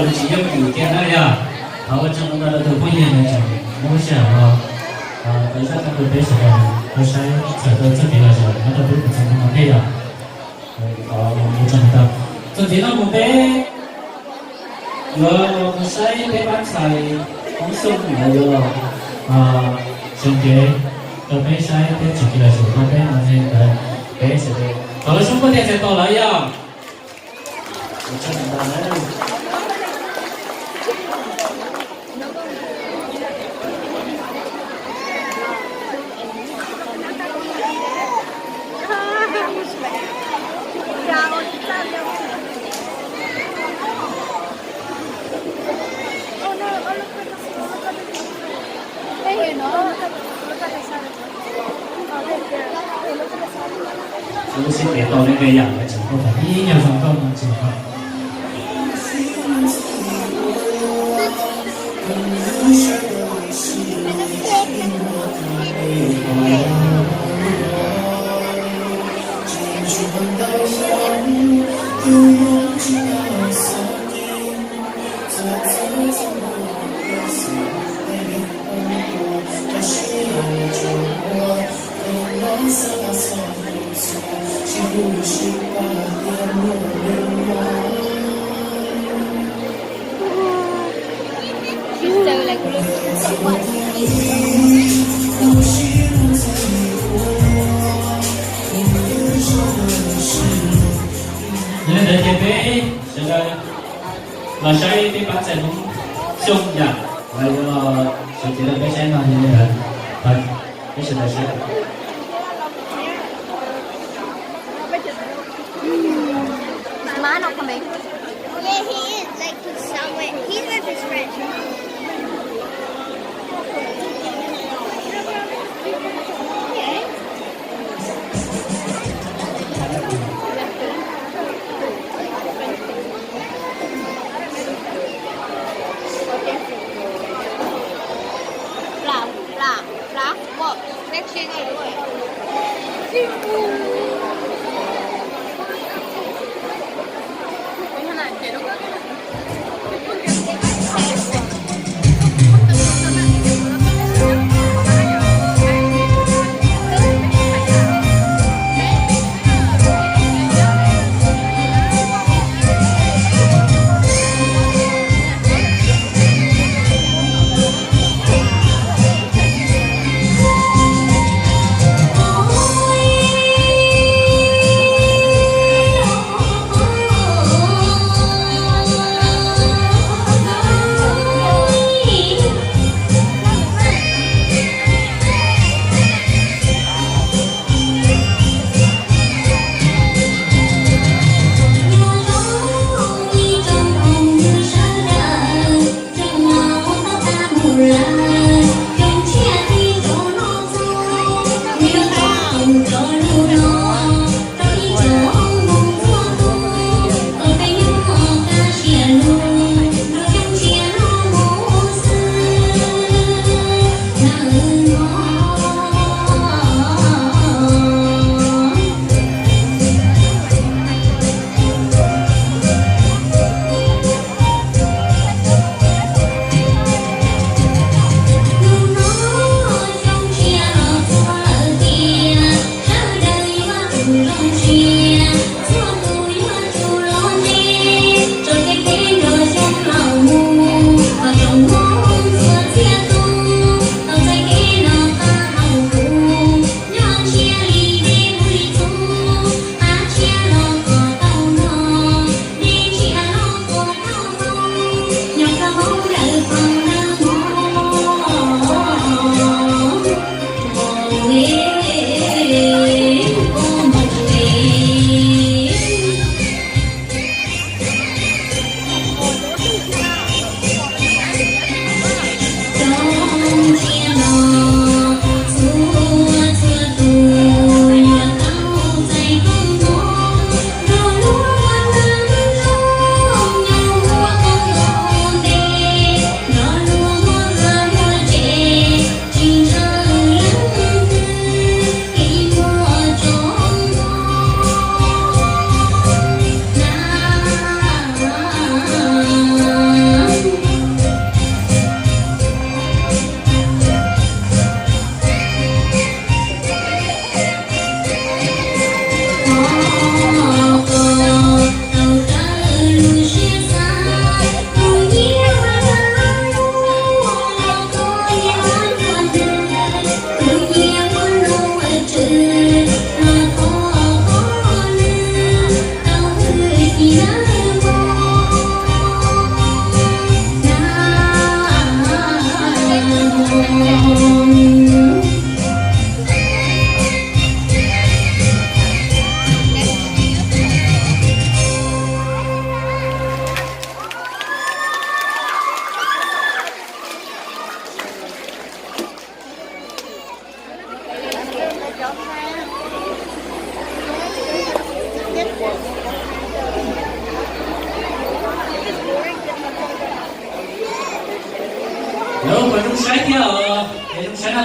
Tsis yooj yim kiag na yom. Thov ua tsaug ntau rau tus phooj ywg no tseem muab lub sij hawm no tau zaj tau ntu peb sawv daws tau saib txhawm tau txoj kev lom zem nyob rau peb kuv txhua tus no thiab yom. Thov ua tsaug ntau. Txuas ntxiv no mus peb yuav los saib peb pab ntxhais Hmoob Xyooj lawv yuav los zoo kev rau peb saib thiab txoj kev lom zem rau peb no ntawd. Peb sawv daws thov lub suab npuaj thiab txhais tos lawv yom. Lub sij hawm tau nej me yam tseem koj tau ib nyuag zoo nkauj no tseem koj. Yog li ntawd ces peb sawv daws los saib peb pab ntxhais Hmoob Xyooj yom, los yuav los sawv cev rau peb saib no li ntawd. Peb sawv daws saib. Má no con bé. Yeah, he is like somewhere. He's with his friend. Pla, pla, pla, pla.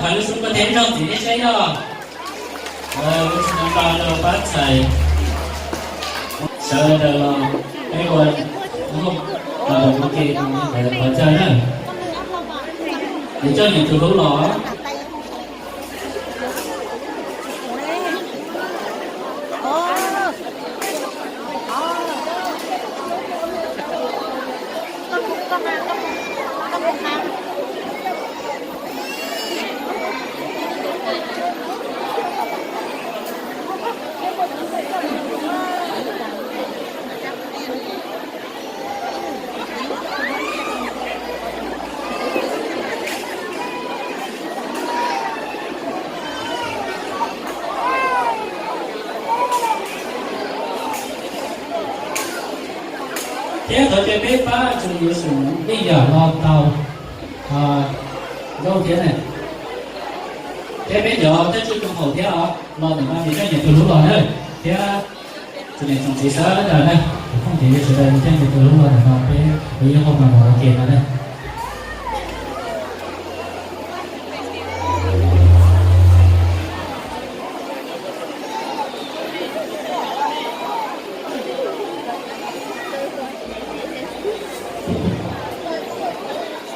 Hais lub suab koj thiab ib zaug ntxiv nej saib os. Lub suab no rau pab txhais sawv daws los peb ua ua ke qhov chaw na. Ces coj nyias tus hlub los. Thiab thov caw peb pab tsuas yuav sum ib yam no tau zoo thiab na. Thiab peb cov thawj tswj koom haum thiab os, los ntawm no ces coj nyias tus hlub los na. Thiab tsoom niam tsoom txiv sawv daws na, tus phooj ywg sawv daws coj nyias tus hlub los ntawm no peb ua ib hauj mas mus ua ke no na.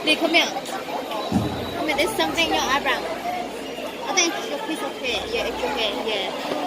Lee, come here. Come here. There's something in your eyebrow. I think it's okay. Yeah, it's okay. Yeah.